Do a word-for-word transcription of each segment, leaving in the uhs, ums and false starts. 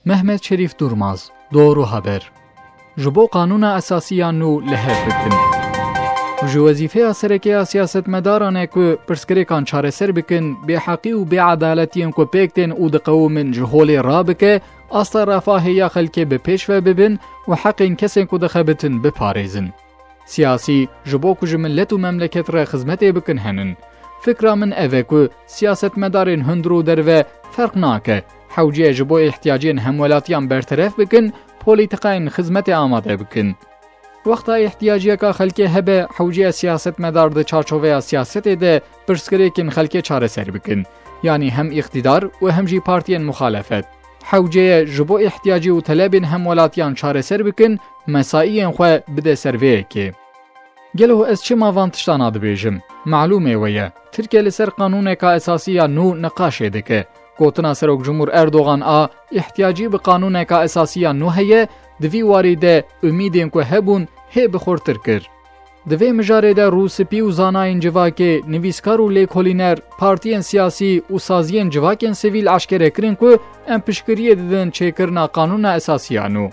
Mehmet Şerîf Durmaz, Doğru Haber. Ji bo Qanûna Esasî ya nû li hev bikin. Ji wezîfeya sereke ya siyasetmedaran e ku pirsgirêkan çareser bikin, bêheqî û bêedaletiyên ku pêk tên û diqewimin ji holê rabike, asta refahê ya xelkê bi pêş ve bibin û heqên kesên ku dixebitin biparêzin. Siyasî ji bo ku ji milet û memleket re xizmetê bikin henin. Fikra min ev e ku siyasetmedarên hundir û derve ferq nake. Hewce ye ji bo ihtiyaciyên hemwelatiyan berteref bikin, polîtîkayên xizmetê amade bikin. Wexta ihtiyaciyeka xelkê hebe, hewce ye siyasetmedar di çarçoveya siyasetê de pirsgirêkên xelkê çareser bikin. Yanî hem îqtîdar û hem jî partiyên muxalefet. Hewce ye ji bo ihtiyacî û telebên hemwelatiyan çareser bikin, mesaiyên xwe bide ser vê yekê. Gelo ez çima van tiştana dibêjim? Malûmê we ye, Tirkiye li ser qanûneka esasî ya nû niqaşê dike. Gotina Serok Cumhur Erdogan a îhtiyacî bi qanûneka esasî ya nû heye, di vî warî de umîdên ku hebûn hê bi xurtir kir. Di vê mijarê de rûspî û zanayên civakê, nivîskar û lêkolîner, partiyên siyasî û saziyên civakên sivîl eşkere kirin ku em piştgiriyê didin çêkirina qanûna esasî ya nû.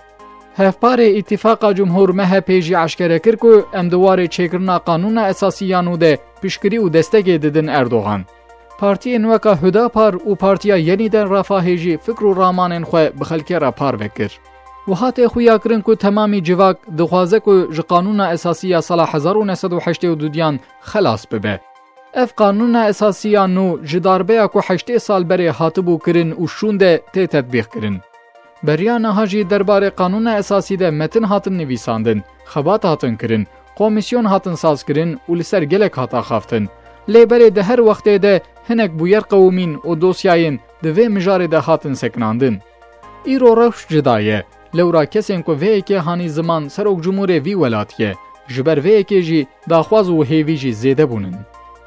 Hevparê Îtîfaqa Cumhur M H P jî eşkere kir ku em di warê çêkirina qanûna esasî ya nû de piştgirî û destekê didin Erdogan. Partiyên weka Hudapar û Partiya Yenîden Refahê jî fikr û ramanên xwe bi xelkê re parve kir. Wiha tê xuya kirin ku temamî civak dixwaze ku ji Qanûna Esasî ya sala hezar û neh sed û heştê û duyan xelas bibe. Ev Qanûna Esasî ya nû ji darbeya ku heştê sal berê hatibû kirin û şûn de tê tetbîqkirin. Beriya niha jî derbarê Qanûna Esasî de metin hatin nivîsandin, xebat hatin kirin, komîsyon hatin sazkirin û li ser gelek hat axaftin. Lê berê di her wextê de hinek bûyer qewimîn û dosyayên di vê mijarê de hatin sekinandin. Îro rewş cuda ye. Lewra kesên ku vê yekê hanî ziman Serok Cumhurê vî welatî ye. Ji ber vê yekê jî daxwaz û hêvî jî zêde bûnin.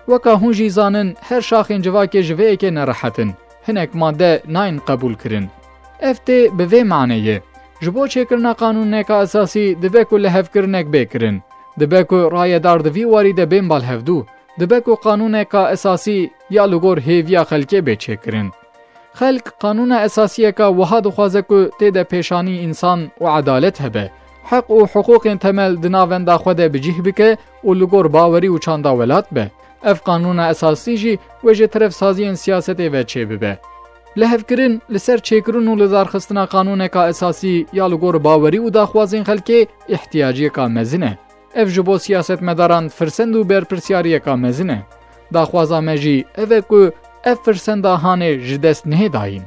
Weka hûn jî zanin, her şaxên civakê ji vê yekê nerehet in. Hinek madde nayên qebûl kirin. Ev tê bi vê maneyê. Ji bo çêkirina qanûneka esasî dibe ku lihevkirinek bê kirin. Dibe ku rayedar di vî warî de bên bal hevdû. Dibe ku qanûneka esasî ya li gor hêviya xelkê bê çêkirin. Xelk qanûna esasiyeka wiha dixwaze ku tê de pêşanî însan û edalet hebe. Heq û hiqûqên temel di navenda xwe de bi cih bike û li gor bawerî û çanda welat be. Ev qanûna esasî jî wê ji terefsaziyên siyasetê ve çêbibe. Lihevkirin li ser çêkirin û lidarxistina qanûneka esasî ya li gor bawerî û daxwazên xelkê îhtiyaciyeka mezin e. Ev ji bo siyasetmedaran firsend û berpirsyariyeka mezin e. Daxwaza me jî ev e ku ev firsenda hanê ji dest nehê dayîn.